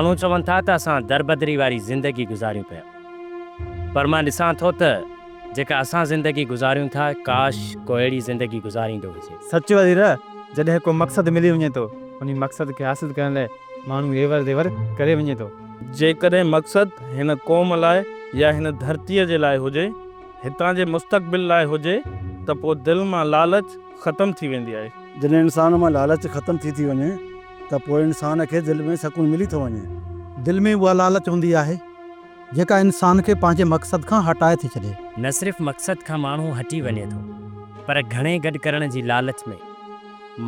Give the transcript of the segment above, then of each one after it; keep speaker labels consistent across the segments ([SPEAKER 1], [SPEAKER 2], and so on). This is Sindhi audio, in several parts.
[SPEAKER 1] ماڻهو چون ٿا ته اسان دربدري واري زندگي گذاريون پيا پر مان ڏسان ٿو ته جيڪا اسان زندگي گذاريون ٿا ڪاش ڪو اهڙي زندگي گذاريندو هجي.
[SPEAKER 2] سچ وزير جڏهن ڪو مقصد ملي وڃي ٿو انهي مقصد کي حاصل ڪرڻ لاء ماڻهو ايور زيور ڪري وڃي ٿو.
[SPEAKER 3] جيڪڏهن مقصد هن قوم لاء يا هن ڌرتيء جي لاء هجي، هتان جي مستقبل لاء هجي ته پوء دل مان لالچ ختم ٿي ويندي آهي.
[SPEAKER 4] جڏهن انسان مان لالچ ختم ٿي ٿي وڃي ته پوء انسان کي دل ۾ سڪون ملي ٿو وڃي.
[SPEAKER 5] دل ۾ اها لالچ هوندي آهي جيڪا انسان کي پنهنجي مقصد کان هٽائي ٿي ڇڏي.
[SPEAKER 1] نه صرف مقصد کان ماڻهو هٽي وڃي ٿو پر گهڻي گڏ ڪرڻ جي لالچ ۾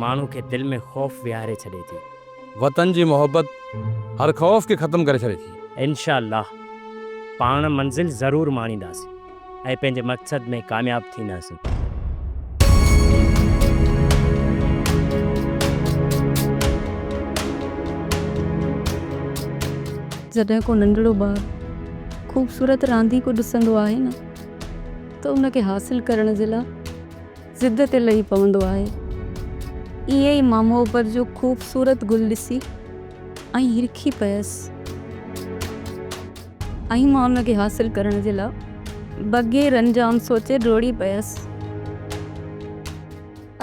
[SPEAKER 1] ماڻهو کي دل ۾ خوف ويهاري ڇڏي ٿي.
[SPEAKER 6] وطن جي محبت هر خوف کي ختم ڪري ڇڏي ٿي.
[SPEAKER 1] انشاء الله پاڻ منزل ضرور ماڻينداسين ۽ پنهنجي مقصد ۾ ڪامياب ٿينداسين.
[SPEAKER 7] جڏهن ڪو ننڍڙو ٻار خوبصورت رانديڪو ڏسندو آهي نه ته ان کي حاصل ڪرڻ جي لاء ضد تي لهي پوندو آهي. ائين ئي مان محبت جو خوبصورت گل ڏسي ۽ هرکي پيس ۽ مان ان کي حاصل ڪرڻ جي لاء بغير انجام سوچي ڊوڙي پيس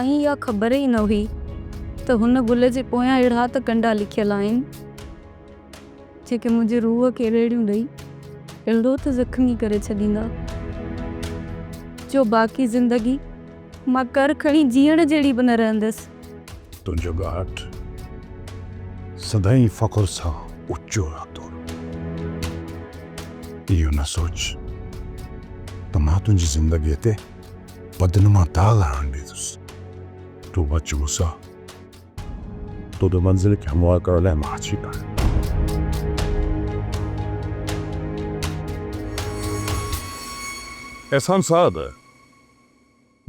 [SPEAKER 7] ۽ اها خبر ئي نه هئي ته هن گل جي پويان اهڙا ته ڪنڊا لکيل آهن. جيڪي منهنجي روح کي ريڙهيون ڏئي اهڙو ته زخمي ڪري ڇڏيندا جو باقي زندگي مان ڪر کڻي جيئڻ جهڙي به نه رهندس.
[SPEAKER 8] تنهنجو ڳاٽ سدائين فخر سان اوچو رهندو. اهو نه سوچ ته مان تنهنجي زندگيء تي بدنما داغ هڻڻ ڏيندس. تون اچ مون سان. توکي منزل کي هموار ڪرڻ لاء مان اچي پيو آهيان.
[SPEAKER 9] احسان صاحب،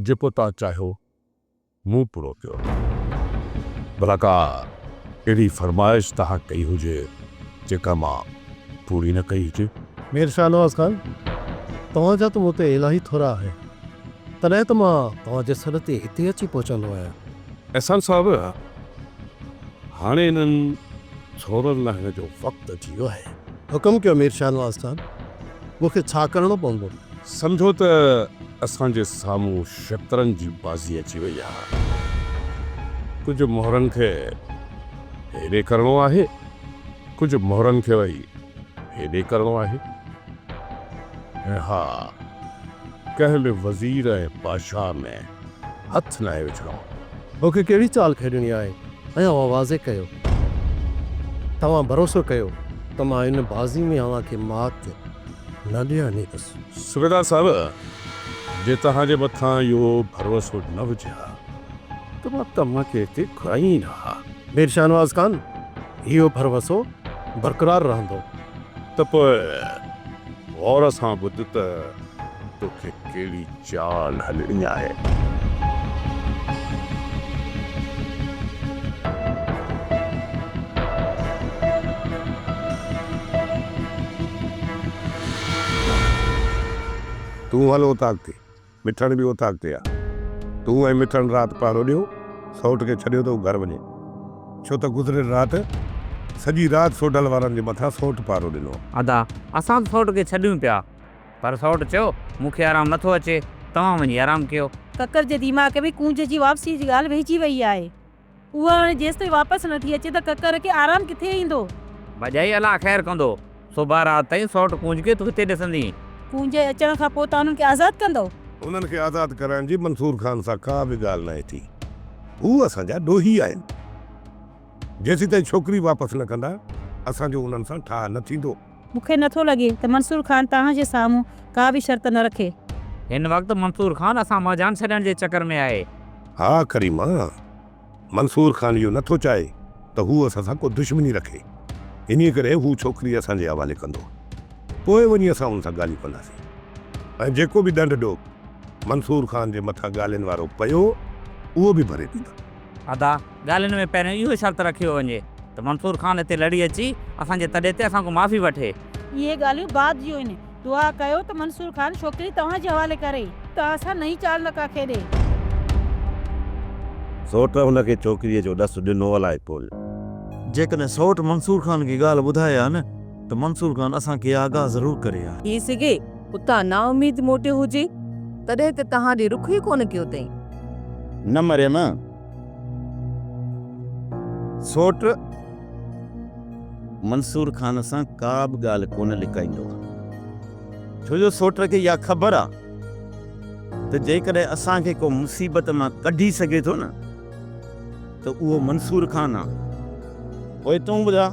[SPEAKER 9] جيڪو توهان چاهيو مون پورو ڪيو. ڀلا ڪا اهڙي فرمائش توهان ڪئي هجي جيڪا مان پوري نه ڪئي هجي؟
[SPEAKER 10] مير شاهنواز خان، توهان جا ته مون تي الاهي ٿورا آهن، تڏهن ته مان توهان جي سڏ تي هتي اچي پهچندو آهيان.
[SPEAKER 9] احسان صاحب، هاڻي انهن ٿورن لهڻ جو وقت اچي ويو آهي.
[SPEAKER 10] حڪم ڪيو مير شاهنواز خان، مون کي ڇا ڪرڻو پوندو؟
[SPEAKER 9] سمجهو ته اسان جي سامهون شطرنج جي بازي اچي وئي آهي. ڪجهه مهرن کي هيڏي ڪرڻو آهي، ڪجهه مهرن کي وري هيڏي ڪرڻو آهي ۽ ها ڪنهن به وزير ۽ بادشاهه ۾ هٿ ناهي وجهڻو.
[SPEAKER 10] مون کي ڪهڙي چال کيڏڻي آهي ۽ اوهان واضح ڪيو. توهان ڀروسو ڪيو ته مان ان بازي ۾ اوهان کي مات نه ڏيڻ ڏيندس.
[SPEAKER 9] صوبيدار صاحب، جي توهان جي مٿان اهو ڀروسو نه هجي ها ته مان توهان کي هتي گهرائين ئي نه ها.
[SPEAKER 10] مير شاهنواز خان، اهو ڀروسو برقرار رهندو.
[SPEAKER 9] ته پوء غور سان ٻڌ ته توکي ڪهڙي چال هلڻي آهي.
[SPEAKER 8] تون هل اوطاق تي، مٺڻ به اوطاق تي آ. تون ۽ مٺڻ رات پهرو ڏيو، سئوٽ کي ڇڏيو ته هو گهر وڃي. ڇو ته گذريل رات سڄي رات سوڍل وارن جي مٿان سئوٽ پهرو ڏنو.
[SPEAKER 11] ادا، اسان به سئوٽ کي ڇڏيون پيا. پر سئوٽ چيو، مون کي آرام نٿو اچي، توهان وڃي آرام ڪيو.
[SPEAKER 12] ڪڪر جي دماغ ۾ ڪونج جي واپسيء جي ڳالهه ويهجي ويئي آهي. اها هاڻي جيستائين واپس نه ٿي اچي ته ڪڪر کي آرام ڪٿي ايندو؟
[SPEAKER 11] ڀڄائي الله خير ڪندو. صبح رات تائين سئوٽ ڪونج کي تون هتي ڏسندين.
[SPEAKER 12] ڪونج جي اچڻ کان پوء توهان انهن کي آزاد ڪندؤ؟
[SPEAKER 8] انهن کي آزاد ڪرائڻ جي منصور خان سان ڪا به ڳالهه ناهي ٿي. هو اسان جا ڏوهي آهن. جيسيتائين ڇوڪري واپس نه ڪندا، اسان جو انهن سان ٺاهه نه ٿيندو.
[SPEAKER 12] مون کي نٿو لڳي ته منصور خان توهان جي سامهون ڪا به شرط نه رکي.
[SPEAKER 11] هن وقت منصور خان اسان مان جان ڇڏڻ جي چڪر ۾ آهي.
[SPEAKER 8] ها ڪريما، منصور خان اهو نٿو چاهي ته هو اسان سان ڪو دشمني رکي، انهيء ڪري هو ڇوڪري اسان جي حوالي ڪندو. پوء وڃي اسان ان سان ڳالهيون ڪنداسين ۽ جيڪو به ڏنڊ ڏوڪ منصور خان جي مٿان ڳالهين وارو پيو، اهو به ڀري ڏيندا.
[SPEAKER 11] ادا، ڳالهين ۾ پهريون اهو شرط رکيو وڃي ته منصور خان هتي لڙي اچي اسان جي تڏي تي اسان کان معافي وٺي.
[SPEAKER 12] اهي ڳالهيون بعد جون آهن. دعا ڪيو ته منصور خان ڇوڪري توهان جي حوالي ڪري. توهان سان نئين چال نه ڪا کيڏي.
[SPEAKER 13] سوٽ هن کي ڇوڪريء جو ڏس ڏنو الائي ڪونه. جيڪڏهن سئوٽ منصور خان کي ڳالهه ٻڌائي ها نه ته منصور خان اسان کي آگاهه ضرور ڪري ها.
[SPEAKER 14] ٿي سگهي اتان نااميد موٽيو هجي. تڏهن ته توهان ڏي رخ ئي ڪونه ڪيو اٿئين.
[SPEAKER 13] نه مريم، سئوٽ منصور خان سان ڪا به ڳالهه ڪونه لڪائيندو. ڇو جو سئوٽ کي اها خبر آ ته جيڪڏهن اسان کي ڪو مصيبت مان ڪڍي سگهي ٿو نه ته اهو منصور خان آ. پوء تون ٻڌاء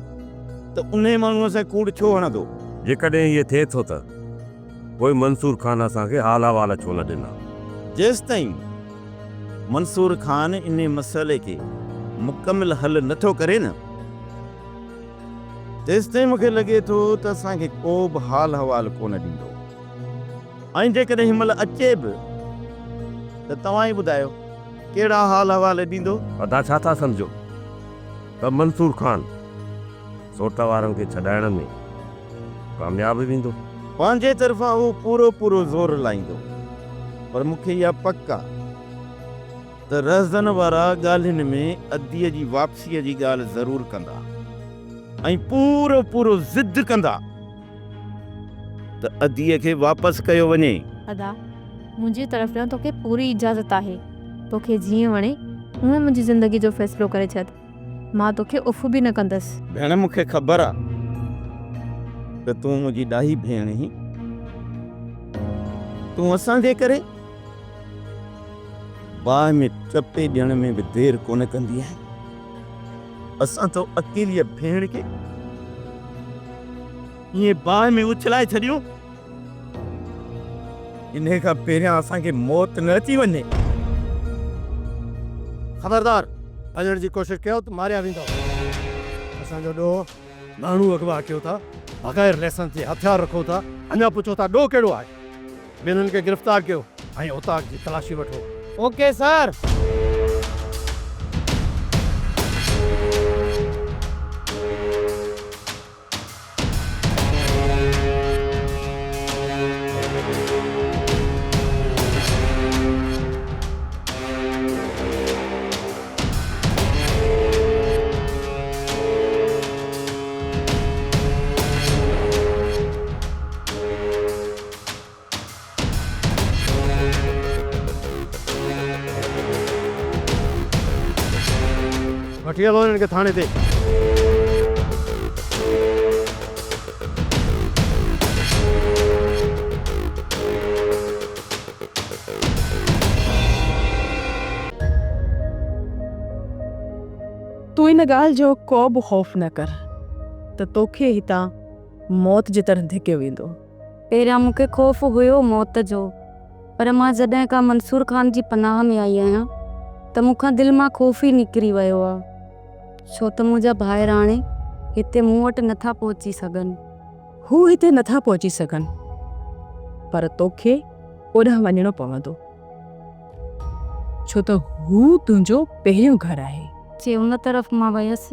[SPEAKER 13] ته انهي ماڻهوء سان ڪوڙ ڇو هڻندو؟
[SPEAKER 15] جيڪڏهن ائين ٿئي ٿو ته پوء منصور خان اسان کي حال احوال ڇو نه ڏنا؟
[SPEAKER 13] جيستائين منصور خان انهي مسئلي کي مڪمل حل نه ٿو ڪري نه، تيستائين مون کي لڳي ٿو ته اسان کي ڪو به حال احوال ڪونه ڏيندو ۽ جيڪڏهن هن مهل اچي به ته توهان ئي ٻڌايو ڪهڙا حال احوال ڏيندو؟
[SPEAKER 15] ادا ڇا ٿا سمجهو ته منصور خان سوٽ وارن کي ڇڏائڻ ۾ ڪامياب ويندو؟
[SPEAKER 13] پنهنجي طرفان هو پورو پورو زور لائيندو پر مون کي اها پڪ آ ته رهزن وارا ڳالهين ۾ اديء جي واپسيء جي ڳالهه ضرور ڪندا ۽ پورو پورو ضد ڪندا ته اديء کي واپس ڪيو وڃي.
[SPEAKER 7] ادا، منهنجي طرف ڏانهن توکي پوري اجازت آهي. توکي جيئن وڻي، هونئن منهنجي زندگيء جو فيصلو ڪري ڇڏ. مان توکي اف به نه ڪندس.
[SPEAKER 13] ڀيڻ مون کي خبر آ ته تون منهنجي ڏاهي ڀيڻ آهين. تون اسان جي ڪري باهه ۾ ٽپي ڏيڻ ۾ به دير ڪونه ڪندي آهين. اسان تو اڪيليء ڀيڻ کي ائين باهه ۾ اڇلائي ڇڏيون. انهيء کان پهريان اسان کي موت نه اچي وڃي.
[SPEAKER 10] خبردار! ڀڄڻ جي ڪوشش ڪيو ته ماريا ويندؤ. اسان جو ڏوهه؟ ماڻهو اغوا ڪيو ٿا، بغير لائسنس جي هٿيار رکو ٿا، اڃا پڇو ٿا ڏوهه ڪهڙو آهي؟ ٻنهن کي گرفتار ڪيو ۽ اوطاق جي تلاشي وٺو.
[SPEAKER 2] Okay sir.
[SPEAKER 10] وٺي هلو هنن کي ٿاڻي تي.
[SPEAKER 14] تون ان ڳالهه جو ڪو به خوف نه ڪر ته توکي هتان موت جي طرف ڌڪيو ويندو.
[SPEAKER 7] پهريان مون کي خوف هيو موت جو پر مان جڏهن کان منصور خان جي پناهه ۾ آئي آهيان ته مون کان دل مان خوف ئي نڪري ويو آ ڇو ته منهنجا ڀائر هاڻي هتي مون وٽ نٿا پهچي سگهن.
[SPEAKER 14] هو هتي نٿا پهچي سگهن پر توکي اوڏانهن وڃڻو پوندو ڇو ته هو تنهنجو پهريون گهر آهي.
[SPEAKER 7] جي ان طرف مان ويس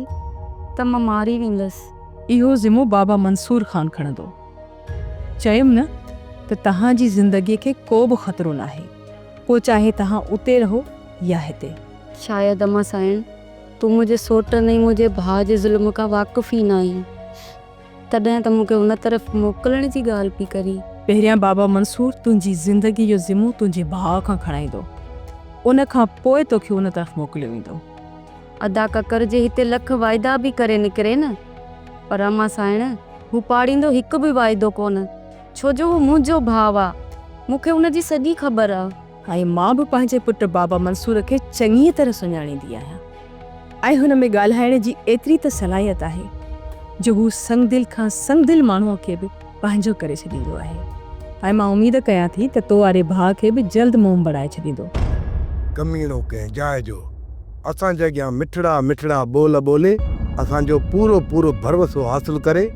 [SPEAKER 7] ته مان ماري ويندس.
[SPEAKER 14] اهو ذمو بابا منصور خان کڻندو. چيم نه ته توهان جي زندگيء کي ڪو به خطرو ناهي، پوء چاهي توهان اتي رهو يا هتي.
[SPEAKER 7] شايد امان سائڻ، تون منهنجي سوٽن ۽ منهنجي ڀاء جي ظلم کان واقف ئي ناهين، تڏهن ته مون کي ان طرف موڪلڻ جي ڳالهه پئي ڪرين.
[SPEAKER 14] پهريان بابا منصور تنهنجي زندگيء جو ذمو تنهنجي ڀاء کان کڻائيندو، ان کان پوء توکي ان طرف موڪليو ويندو.
[SPEAKER 7] ادا ڪڪر جي هتي لک واعدا به ڪري نڪري نه، پر امان سائڻ، هو پاڙيندو هڪ به واعدو ڪونه، ڇو جو هو منهنجو ڀاء آ، مون کي ان جي سڄي خبر آ.
[SPEAKER 14] ۽ مان به پنهنجي پٽ بابا منصور کي چڱيء طرح سڃاڻيندي آهيان ۽ هن ۾ ڳالهائڻ جي ايتري ته صلاحيت آهي جو هو سنگدل کان سنگدل ماڻهوء کي به پنهنجو ڪري ڇڏيندو آهي ۽ مان اميد ڪيان ٿي ته تو واري ڀاء کي به جلد موم بڻائي ڇڏيندو.
[SPEAKER 8] ڪميڻو ڪنهن جاء جو اسان جي اڳيان مٺڙا مٺڙا ٻول ٻولي اسان جو پورو پورو ڀروسو حاصل ڪري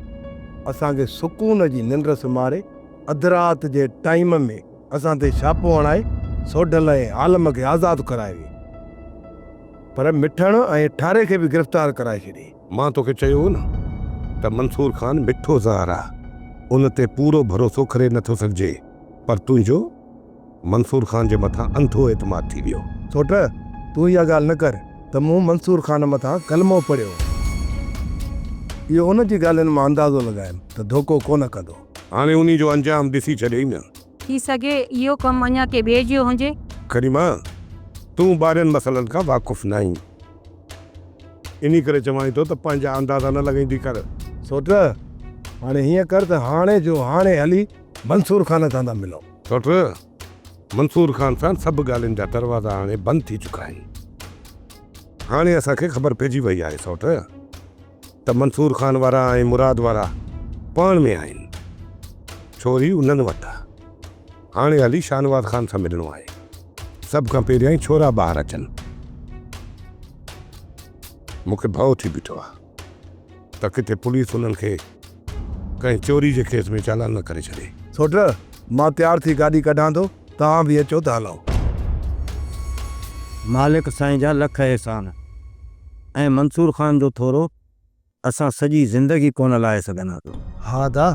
[SPEAKER 8] اسان کي سڪون جي ننڊ سمهاري اڌ رات جي ٽائيم ۾ اسان تي ڇاپو هڻائي سوڍل ۽ عالم کي آزاد ڪرائي وئي پر مٺڻ ۽ ٺاري کي به گرفتار ڪرائي ڇڏي. مان توکي چيو هو نه ته منصور خان مٺو زهر آ ان تي پورو ڀروسو ڪري نٿو سگهجي پر تنهنجو منصور خان جي مٿان انڌو اعتماد ٿي ويو.
[SPEAKER 4] سوٽ، تون اها ڳالهه نه ڪر ته مون منصور خان مٿان ڪلمو پڙهيو.
[SPEAKER 16] اهو ان جي ڳالهين مان اندازو لڳايم ته ڌوڪو ڪونه ڪندو.
[SPEAKER 8] هاڻي انهي جو انجام ڏسي ڇڏيئي نه.
[SPEAKER 12] ٿي سگهي اهو ڪم اڃا ڪنهن ٻئي جو هجي.
[SPEAKER 8] ڪريما، تون ٻاهرين مسئلن کان واقف ناهين. انهي ڪري چوانء ٿو ته پنهنجا اندازا نه لڳائيندي ڪر.
[SPEAKER 16] سوٽ، هاڻي هيئن ڪر ته هاڻي جو هاڻي هلي منصور خان سان ٿا ملون.
[SPEAKER 8] سوٽ، منصور خان سان سڀ ڳالهين جا دروازا هاڻي بند ٿي چڪا آهن. هاڻي اسان کي خبر پئجي وئي آهي سوٽ ته منصور خان وارا ۽ مراد وارا پاڻ ۾ آهن. ڇوري انهن وٽ آ. هاڻي هلي شاهنواز خان سان ملڻو آهي. سڀ کان پهريائين ڇورا ٻاهر اچن. مون کي ڀؤ ٿي بيٺو آ ته ڪٿي پوليس انهن کي ڪنهن چوري جي ڪيس ۾ چالان نه ڪري ڇڏي.
[SPEAKER 16] سوٽ، مان تيار ٿي گاڏي ڪڍان ٿو، توهان به اچو ته هلون.
[SPEAKER 17] مالڪ سائين جا لک احسان ۽ منصور خان جو ٿورو اسان سڄي زندگي ڪونه لاهي سگهنداسون.
[SPEAKER 5] ها ادا،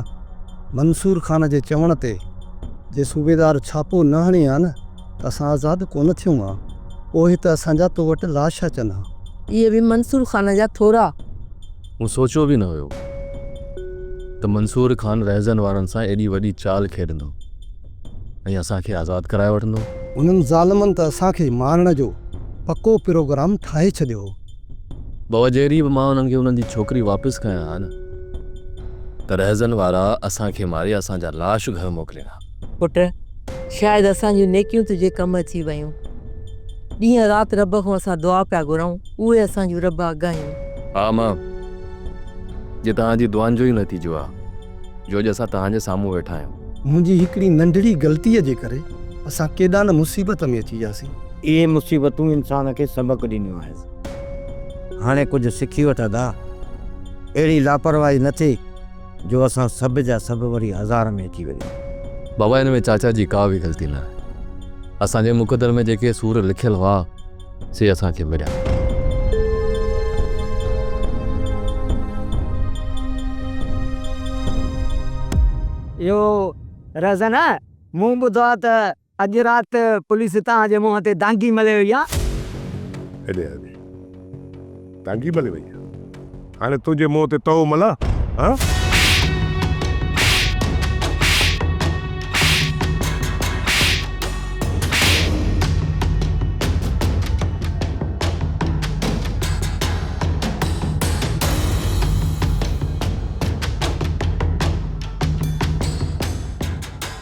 [SPEAKER 5] منصور خان جي چوڻ تي جي صوبيدار ڇاپو نه هڻي ها نه ته اسان آزاد ڪونه ٿيون ها. پوء ته اسان جا تو وٽ لاش اچن ها.
[SPEAKER 14] اهي به منصور خان جا ٿورا.
[SPEAKER 6] مون سوچيو به نه هيو ته منصور خان رهزن وارن سان ايڏي وڏي چال کيڏندو ۽ اسان کي آزاد ڪرائي وٺندو.
[SPEAKER 5] انهن ظالمن ته اسان کي مارڻ جو پڪو پروگرام ٺاهي ڇڏيو هو.
[SPEAKER 6] بابا جهڙي به مان انهن کي انهن جي ڇوڪري واپس ڪيان ها نه ته رهزن وارا اسان کي ماري اسان جا لاش گهر موڪلين ها.
[SPEAKER 18] پٽ، شايد اسان جون نيڪيون تنهنجي ڪم اچي ويون. ڏينهن رات رب کان اسان دعا پيا گهرون، اهي اسان جون رب اگهايون.
[SPEAKER 6] ها امان، جي توهان جي دعائن جو ئي نتيجو آ جو اڄ اسان توهان جي سامهون ويٺا آهيون.
[SPEAKER 5] منهنجي هڪڙي ننڍڙي غلطيء جي ڪري اسان ڪيڏا نه مصيبت ۾ اچي وياسين.
[SPEAKER 17] اهي مصيبتون انسان کي سبق ڏينديون آهن. هاڻي ڪجهه سکي وٺ ادا. اهڙي لاپرواهي نه ٿئي جو اسان سڀ جا سڀ وري آزار ۾ اچي وڃون.
[SPEAKER 6] بابا ان ۾ چاچا جي ڪا به غلطي نه آهي. اسان جي مقدر ۾ جيڪي سور لکيل هئا سي اسان کي مليا.
[SPEAKER 19] اهو رهزن مون ٻڌو آهي ته اڄ رات پوليس توهان جي منهن تي دانگي ملي وئي آ.
[SPEAKER 8] هيڏي هيڏي دانگي ملي وئي آ. هاڻي تنهنجي منهن تي تئو ملان ها؟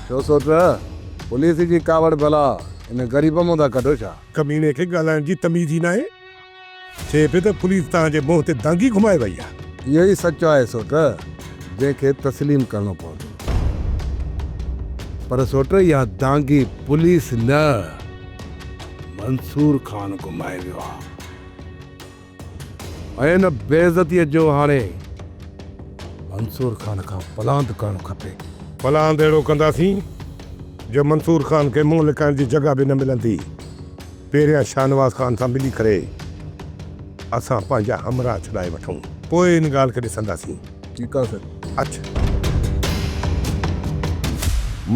[SPEAKER 16] ڇو سوٽ، پوليس جي ڪاوڙ ڀلا ان غريب مون ٿا ڪڍو ڇا؟
[SPEAKER 8] ڪميڻي کي ڳالهائڻ جي تميز ئي ناهي. چئي پيو ته پوليس توهان جي منهن تي دانگي گهمائي وئي آهي.
[SPEAKER 16] اهو ئي سچ آهي سوٽ، جنهن کي تسليم ڪرڻو پوندو. پر سوٽ اها دانگي پوليس نه منصور خان گهمائي ويو آهي. ۽ ان بي عزتيء جو هاڻي منصور خان کان پلاند ڪرڻ کپي.
[SPEAKER 8] پلاند اهڙو ڪنداسين جو منصور خان کي منهن لڪائڻ جي جڳهه به نه ملندي. پهريان شاهنواز خان سان ملي ڪري اسان پنهنجا همراهه ڇڏائي وٺون، پوء ان ڳالهه کي ڏسنداسين.
[SPEAKER 16] ٺيڪ آ سر.
[SPEAKER 8] اچ.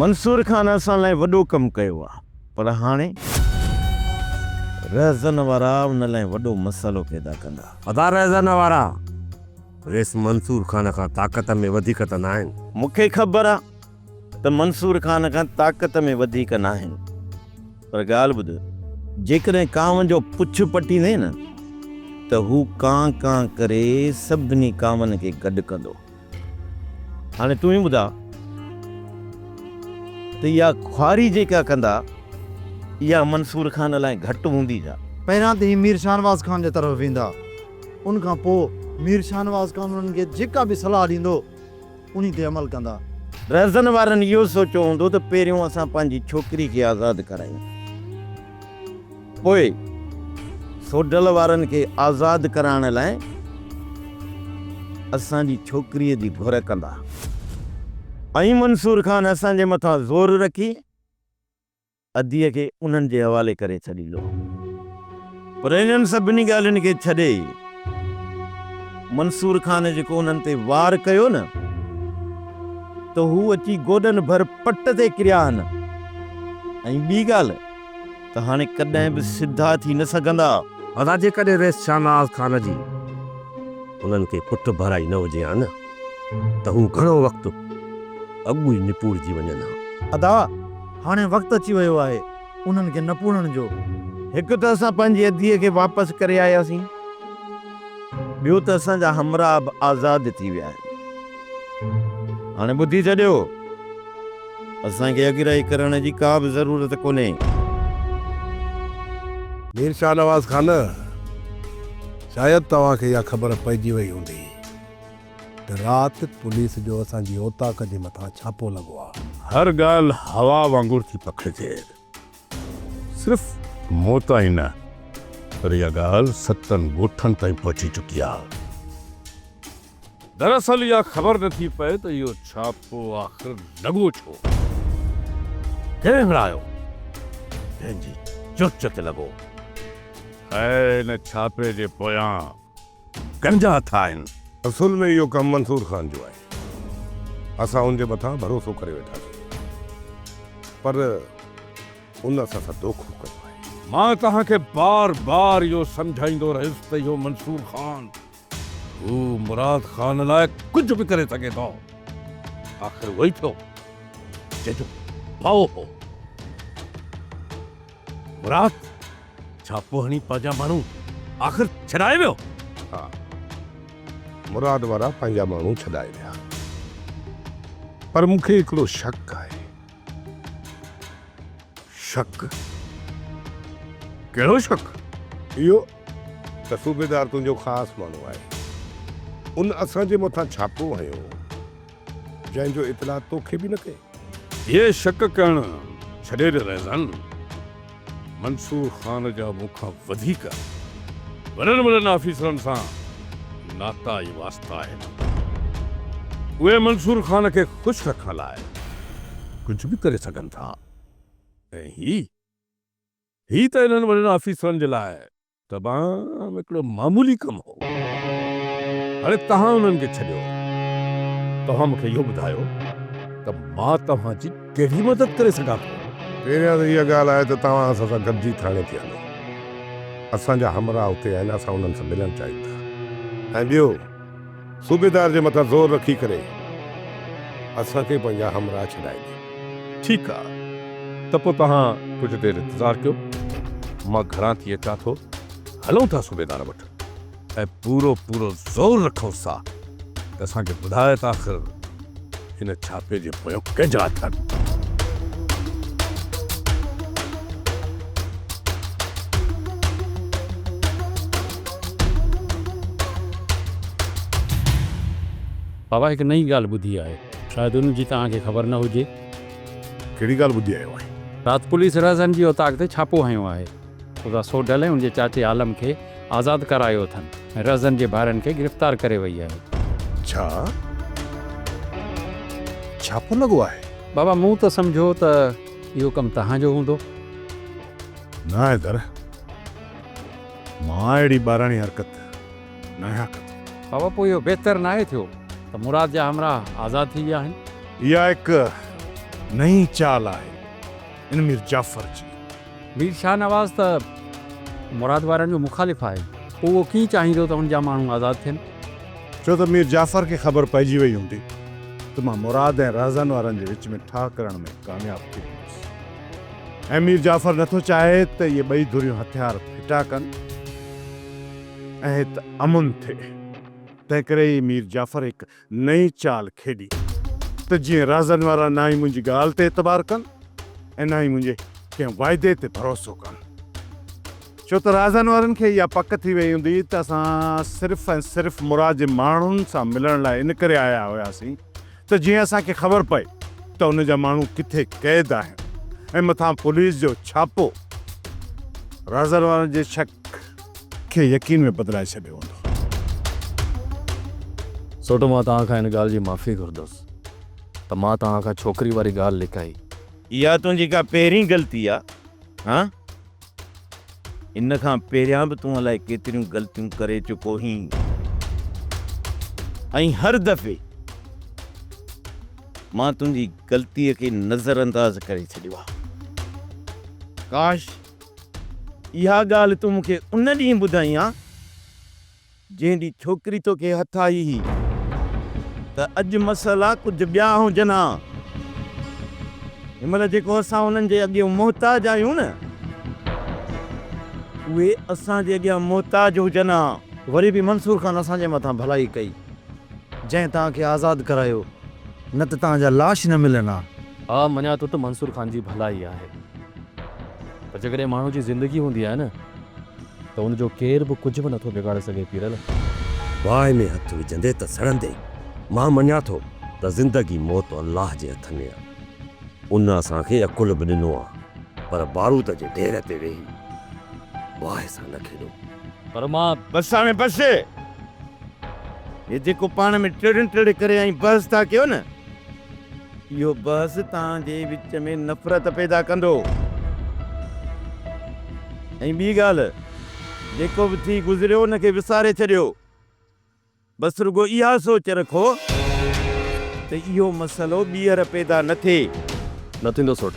[SPEAKER 13] منصور خان اسان لاء وڏو ڪم ڪيو آ. پر هاڻي رهزن وارا ان لاء وڏو مسئلو پيدا ڪندا.
[SPEAKER 15] ادا رهزن وارا ريس منصور خان کان طاقت ۾ وڌيڪ ته ناهن.
[SPEAKER 13] مون کي خبر آ ته منصور خان کان طاقت ۾ وڌيڪ ناهن پر ڳالهه ٻڌ جيڪڏهن ڪانء جو پڇ پٽيندين نه ته هو ڪان ڪان ڪري سڀني ڪانون کي گڏ ڪندو. هاڻي تون ئي ٻڌاء ته اها خواري جيڪا ڪندا، اها منصور خان لاء گهٽ هوندي ڇا؟
[SPEAKER 4] پهريان ته هي مير شاهنواز خان جي طرف ويندا، ان کان پوء مير شاهنواز خان انهن کي جيڪا به صلاح ڏيندو، انهي تي عمل ڪندا.
[SPEAKER 13] رهزن وارن اهو سوچيو هوندو ته پهريون اسان پنهنجي ڇوڪري کي آزاد ڪرايون، پوء سوڍل وارن کي آزاد ڪرائڻ لاء اسان جي ڇوڪريء جي گهر ڪندا ۽ منصور خان اسان جي مٿان زور رکي اديء کي انهن جي حوالي ڪري ڇڏيندو. پر انهن سڀني ڳالهين کي ڇڏي منصور خان جيڪو انهن تي وار ڪيو نه ته هو اچي گوڏن ڀر پٽ تي ڪريا آهن ۽ ٻي ڳالهه ته هاڻي ڪڏهن به سڌا ٿي نه سگهندا.
[SPEAKER 15] ادا جيڪڏهن رئيس شاهنواز خان جي. انهن کي پٺ ڀرائي نه هجي ها نه ته هو گهڻو وقت اڳ ئي نپوڙجي وڃن ها.
[SPEAKER 4] ادا! هاڻي وقت اچي ويو آهي انهن کي نپوڙڻ جو.
[SPEAKER 13] هڪ ته اسان پنهنجي اديء کي واپس ڪري آياسين، ٻيو ته اسان جا همراهه به آزاد ٿي ويا آهن. هاڻي ٻڌي ڇڏيو، اسان کي اڳرائي ڪرڻ جي ڪا به ضرورت ڪونهي.
[SPEAKER 16] مير شاهنواز خان، شايد توهان کي اها خبر پئجي وئي هوندي ته رات پوليس جو اسان جي اوطاق جي مٿان ڇاپو لڳو آ.
[SPEAKER 9] هر ڳالهه هوا وانگر ٿي پکڙجي. صرف مون تائين نه پر اها ڳالهه ستن ڳوٺن تائين پهچي چڪي آ. دراصل اها خبر نه ٿي پئي ته اهو ڇاپو آخر لڳو ڇو؟ ڪنهن هڻايو؟ ڪنهن جي چرچ تي لڳو؟ ۽ ان ڇاپي جي پويان ڪنهن جا هٿ آهن؟
[SPEAKER 8] اصل ۾ اهو ڪم منصور خان جو آهي. اسان ان جي مٿان ڀروسو ڪري ويٺاسين. پر ان اسان سان دوکو ڪيو آهي.
[SPEAKER 9] مان توهان کي بار بار اهو سمجهائيندو رهيس ته اهو منصور خان هو مراد خان لاء ڪجهه به ڪري سگهي ٿو. آخر اهو ئي ٿيو جنهن جو ڀؤ هو. مراد ڇاپو هڻي پنهنجا ماڻهو آخر ڇڏائي ويو.
[SPEAKER 8] ها، مراد وارا پنهنجا ماڻهو ڇڏائي ويا. پر مون کي هڪڙو شڪ آهي.
[SPEAKER 9] شڪ؟ ڪهڙو شڪ؟
[SPEAKER 8] اهو ته صوبيدار تنهنجو خاص ماڻهو آهي. ان اسان جي مٿان ڇاپو هنيو، جنهن جو اطلاع توکي به نه ڪيو.
[SPEAKER 9] اهي شڪ ڪرڻ ڇڏي ڏي رهزن. منصور خان جا مون کان وڌيڪ وڏن وڏن آفيسرن سان ناتا ۽ واسطا آهن. اهي منصور خان کي خوش رکڻ لاء ڪجهه به ڪري سگهن ٿا ۽ هي هي ته انهن وڏن آفيسرن جي لاء تمام هڪڙو معمولي ڪم هو. هاڻي توهان انهن کي ڇڏيو. توهان مون کي اهو ٻڌايو ته مان توهان جي ڪهڙي مدد ڪري سگهان ٿو؟
[SPEAKER 8] پهريان ته اها ڳالهه آهي ته توهان اسان سان گڏجي ٿاڻي تي هلو. اسان جا همراهه اتي آهن، اسان انهن سان ملڻ چاهيون ٿا. ۽ ٻيو، صوبيدار جي مٿان زور رکي ڪري اسان کي پنهنجا همراهه ڇڏائي ڏي.
[SPEAKER 9] ٺيڪ آ ته پوء توهان ڪجهه دير انتظار ڪيو، مان گهران ٿي اچان ٿو، هلون ٿا صوبيدار وٽ ۽ پورو پورو زور رکونس ٿا ته اسان کي ٻڌائي ته آخر هن ڇاپي جي پويان ڪنهن جا هٿ آهن.
[SPEAKER 20] بابا هڪ نئين ڳالهه ٻڌي آهي. شايد ان جي توهان کي خبر نه هجي.
[SPEAKER 16] ڪهڙي ڳالهه ٻڌي آيو آهين؟
[SPEAKER 20] رات پوليس رهزن جي اوطاق تي ڇاپو هنيو آهي. خدا سوڍل ۽ ان جي چاچي عالم کي آزاد ڪرايو اٿن ۽ رهزن جي ڀائرن کي گرفتار ڪري وئي آهي.
[SPEAKER 16] ڇا؟ ڇاپو لڳو آهي؟
[SPEAKER 20] بابا مون ته سمجهيو ته اهو ڪم توهان جو هوندو.
[SPEAKER 16] نه حيدر، مان اهڙي ٻاراڻي حرڪت ناهيان ڪندو.
[SPEAKER 20] بابا پوء اهو بهتر ناهي ٿيو ته مراد جا همراهه آزاد ٿي ويا آهن؟
[SPEAKER 16] اها هڪ نئين چال آهي ان مير جعفر جي.
[SPEAKER 20] مير شاهنواز ته مراد وارن جو مخالف آهي، پوء اهو ڪيئن چاهيندو ته ان جا ماڻهو آزاد ٿين؟
[SPEAKER 16] ڇو ته مير جعفر کي خبر پئجي وئي هوندي ته مان مراد ۽ رهزن وارن جي وچ ۾ ٺاهه ڪرڻ ۾ ڪامياب ٿي ويندس ۽ مير جعفر نٿو چاهي ته اهي ٻئي ڌريون هٿيار ڦٽا ڪن ۽ هت امن ٿئي، تنهنڪري ئي مير جعفر هڪ نئين چال کيڏي ته جيئن رهزن وارا نه ئي منهنجي ڳالهه تي اعتبار ڪن ۽ نه ئي منهنجي ڪنهن واعدي تي ڀروسو ڪن. ڇو ته رهزن وارن کي اها پڪ ٿي وئي هوندي ته اسان صرف ۽ صرف مراد جي ماڻهن سان ملڻ لاء ان ڪري آيا هياسين ته جيئن اسان کي خبر پئي ته ان جا ماڻهو ڪٿي قيد آهن ۽ مٿان پوليس جو ڇاپو رهزن وارن جي شڪ کي يقين ۾ بدلائي ڇڏيو هوندو.
[SPEAKER 6] سوٽ مان توهان کان ان ڳالهه جي معافي گهرندس ته مان توهان کان ڇوڪري واري ڳالهه لڪائي.
[SPEAKER 13] اها تنهنجي ڪا پهرين غلطي آ؟ هان؟ ان کان پهريان به تون الائي ڪيتريون غلطيون ڪري چڪو هين ۽ هر دفعي مان تنهنجي غلطيء کي نظرانداز ڪري ڇڏيو آ. ڪاش! اها ڳالهه تون مون کي ان ڏينهن ٻڌائين ها. جنهن ڏينهن ڇوڪري توکي هٿ آئي هئي ته اڄ مسئلا ڪجهه ٻيا هجن ها. هن مهل جيڪو اسان انهن جي اڳيون محتاج آهيون نه، اهي اسان جي اڳيان محتاج هجن ها.
[SPEAKER 4] وري به منصور خان اسان جي مٿان ڀلائي ڪئي، جنهن توهان کي آزاد ڪرايو، نه ته توهان جا لاش نه ملن ها.
[SPEAKER 6] ها مڃان ٿو ته منصور خان جي ڀلائي آهي، پر جيڪڏهن ماڻهو جي زندگي هوندي آهي نه ته ان جو ڪير به ڪجهه به نٿو بگاڙي سگهي پيرل.
[SPEAKER 15] باهه ۾ هٿ وجهندي ته سڙندين. مان مڃان ٿو ته زندگي موت الله جي هٿ ۾ آ. ان اسان کي عقل به ڏنو آ، پر بارود جي ڍير تي ويهي باهه سان نه کيڏو.
[SPEAKER 6] پر مان.
[SPEAKER 13] بس هاڻي بس. هي جيڪو پاڻ ۾ ٽڙ ٽڙ ڪري ۽ بحث ٿا ڪيو نه، اهو بحث توهان جي وچ ۾ نفرت پيدا ڪندو. ۽ ٻي ڳالهه، جيڪو به ٿي گذريو ان کي وساري ڇڏيو. بس رڳو اها سوچ رکو ته اهو مسئلو ٻيهر پيدا نه ٿئي.
[SPEAKER 6] نه ٿيندو سوٽ.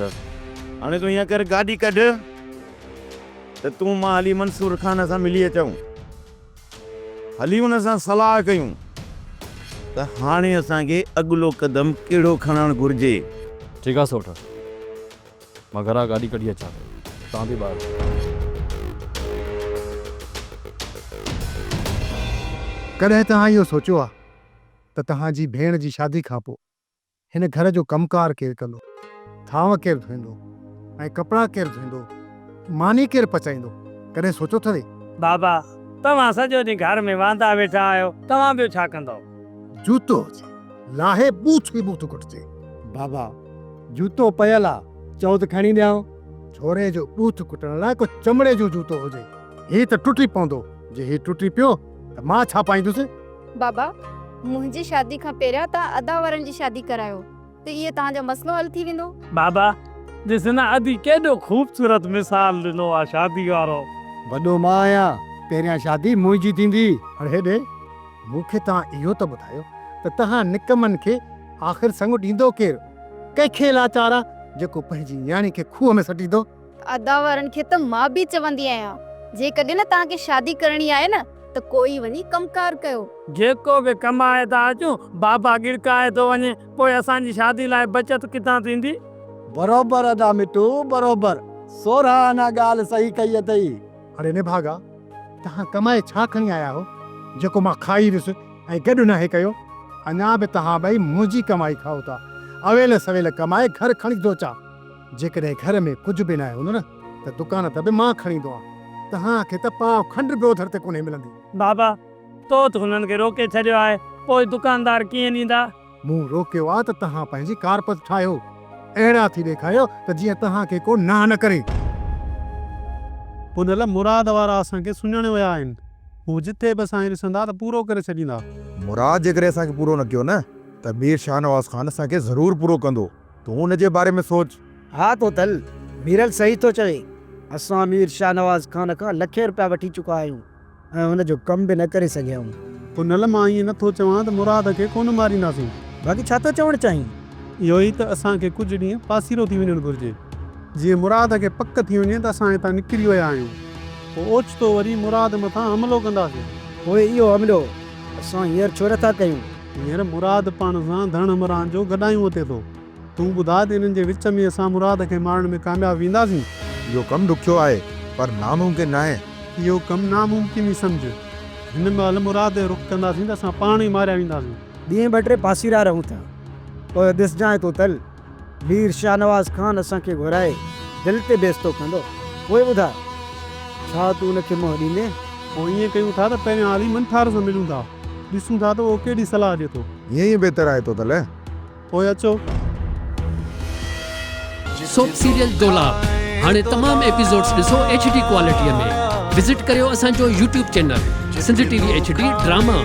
[SPEAKER 13] هاڻي تون ائين ڪر گاڏي ڪڍ ته تون مان هلي منصور خان سان ملي اچون. هلي ان سان صلاح ڪيون ته هاڻي اسان کي اڳلو قدم ڪهڙو کڻڻ گهرجي.
[SPEAKER 6] ٺيڪ آ سوٽ. مان گهران گاڏي ڪڍي اچان ٿو. توهان به ٻاهر وڃو.
[SPEAKER 10] ڪڏهن توهان اهو سوچيو آ ته توهان جي ڀيڻ جي شادي کان پوء هن گهر جو ڪم ڪار ڪير ڪندو؟ ٿانو ڪير ڌوئيندو ۽ ڪپڙا ڪير ڌوئيندو؟ ماني ڪير پچائيندو؟ ڪڏهن سوچيو اٿوي؟
[SPEAKER 21] بابا، توهان سڄو ڏينهن گهر ۾ واندا ويٺا آهيو، توهان ٻيو ڇا ڪندؤ؟
[SPEAKER 10] جوتو هجي، لاهي ٻوٿ ئي ٻوٿ ڪٽجي.
[SPEAKER 19] بابا، جوتو پيل آ، چئو ته کڻي ڏيانو.
[SPEAKER 10] ڇوري جو ٻوٿ ڪٽڻ لاء ڪو چمڙي جو جوتو هجي، هي ته ٽٽي پوندو، جي هي ٽٽي پيو ته مان ڇا پائيندس؟
[SPEAKER 22] بابا، منهنجي شادي کان پهريان توهان ادا وارن جي شادي ڪرايو ته اهو توهان جو مسئلو حل ٿي ويندو.
[SPEAKER 21] بابا، ڏس نه ادي ڪيڏو خوبصورت مثال ڏنو آ شادي وارو.
[SPEAKER 19] وڏو مان آهيان، پهريان شادي منهنجي ٿيندي.
[SPEAKER 10] هاڻي هيڏي مون کي توهان اهو ته ٻڌايو ته توهان نڪمن کي آخر سڱ ڏيندو ڪير؟ ڪنهن کي لاچار آ جيڪو پنهنجي نياڻي کي کوهه ۾ سٽيندو؟
[SPEAKER 22] ادا وارن کي ته مان به چوندي آهيان جيڪڏهن نه توهان کي شادي ڪرڻي آهي نه ته ڪوئي وڃي ڪم ڪار ڪيو.
[SPEAKER 21] جيڪو به ڪمائي ٿا اچون بابا ڳڙڪائي ٿو وڃي پوء اسان جي شادي لاء بچت ڪٿان ٿيندي؟
[SPEAKER 19] بروبر ادا مٽو بروبر سورهن آنا ڳالهه صحيح ڪئي اٿئي.
[SPEAKER 10] اڙي نڀاڳا توهان ڪمائي ڇا کڻي آيا آهيو جيڪو مان کائي ويس ۽ گڏ ناهي ڪيو اڃا به توهان ٻئي منهنجي ڪمائي کائو ٿا اويل سويل ڪمائي گهر کڻي ٿو اچان. جيڪڏهن گهر ۾ ڪجهه به ناهي هوندو نه ته دڪان تان به مان کڻي ايندو آهيان. توهان کي ته پاء کنڊ به اوڌر تي ڪونهي ملندي.
[SPEAKER 21] بابا، تو ته هنن کي روڪي ڇڏيو آهي، پوء دڪاندار ڪيئن ڏيندا؟
[SPEAKER 10] مون روڪيو آ ته توهان پنهنجي ڪارپت ٺاهيو. اهڙا ٿي ڏيکاريو ته جيئن توهان کي ڪو ناهه نه ڪري.
[SPEAKER 23] پنهل، مراد وارا اسان کي سڃاڻي ويا آهن. هو جٿي به اسان کي ڏسندا ته پورو ڪري ڇڏيندا.
[SPEAKER 16] مراد جيڪڏهن اسان کي پورو نه ڪيو نه ته مير شاهنواز خان اسان کي ضرور پورو ڪندو. تون ان جي باري ۾ سوچ.
[SPEAKER 19] ها توتل، ميرل صحيح ٿو چوي. اسان مير شاهنواز خان کان لکين رپيا وٺي چڪا آهيون ۽ هن جو ڪم به نه ڪري سگهيا آهيون.
[SPEAKER 23] پنهل، مان ائين نه ٿو چوان ته مراد کي ڪونه مارينداسين.
[SPEAKER 19] باقي ڇا ٿو چوڻ چاهين؟
[SPEAKER 23] اهو ئي ته اسان کي ڪجهه ڏينهن پاسيرو ٿي وڃڻ گهرجي. جيئن مراد کي پڪ ٿي وڃي ته اسان هتان نڪري ويا آهيون. پوء اوچتو وري مراد مٿان حملو ڪنداسين.
[SPEAKER 19] پوء اهو حملو اسان هينئر ڇو نه ٿا ڪيون؟
[SPEAKER 23] هينئر مراد پاڻ سان ڌڻ همراهن جو گڏايون اٿي ٿو. تون ٻڌاء ته انهن جي وچ ۾ اسان مراد کي مارڻ ۾ ڪامياب وينداسين؟
[SPEAKER 16] اهو ڪم ڏکيو آهي، پر ناممڪن ناهي.
[SPEAKER 23] اهو ڪم ناممڪن ئي سمجهه. هن مهل مراد جو رخ ڪنداسين ته اسان پاڻ ئي ماريا وينداسين.
[SPEAKER 19] ڏينهن ٻه ٽي پاسيرا رهون ٿا. پوء ڏسجانء توتل، مير شاهنواز خان اسان کي گهرائي دل تي بيستو ڪندو. پوء ٻڌاء، ڇا تون ان کي منهن ڏيندين؟
[SPEAKER 23] پوء ائين ڪيون ٿا ته پهريان هلي منٺار سان ملون ٿا. ڏسون ٿا ته اهو ڪهڙي صلاح ڏئي ٿو.
[SPEAKER 16] ائين ئي بهتر آهي توتل.
[SPEAKER 23] پوء اچو.
[SPEAKER 24] سوپ سيريل دولاب هاڻي تمام ايپيسوڊز ڏسو ايڇ ڊي ڪوالٽي ۾ وزٽ ڪريو اسان جو YouTube channel Sindh T V H D drama.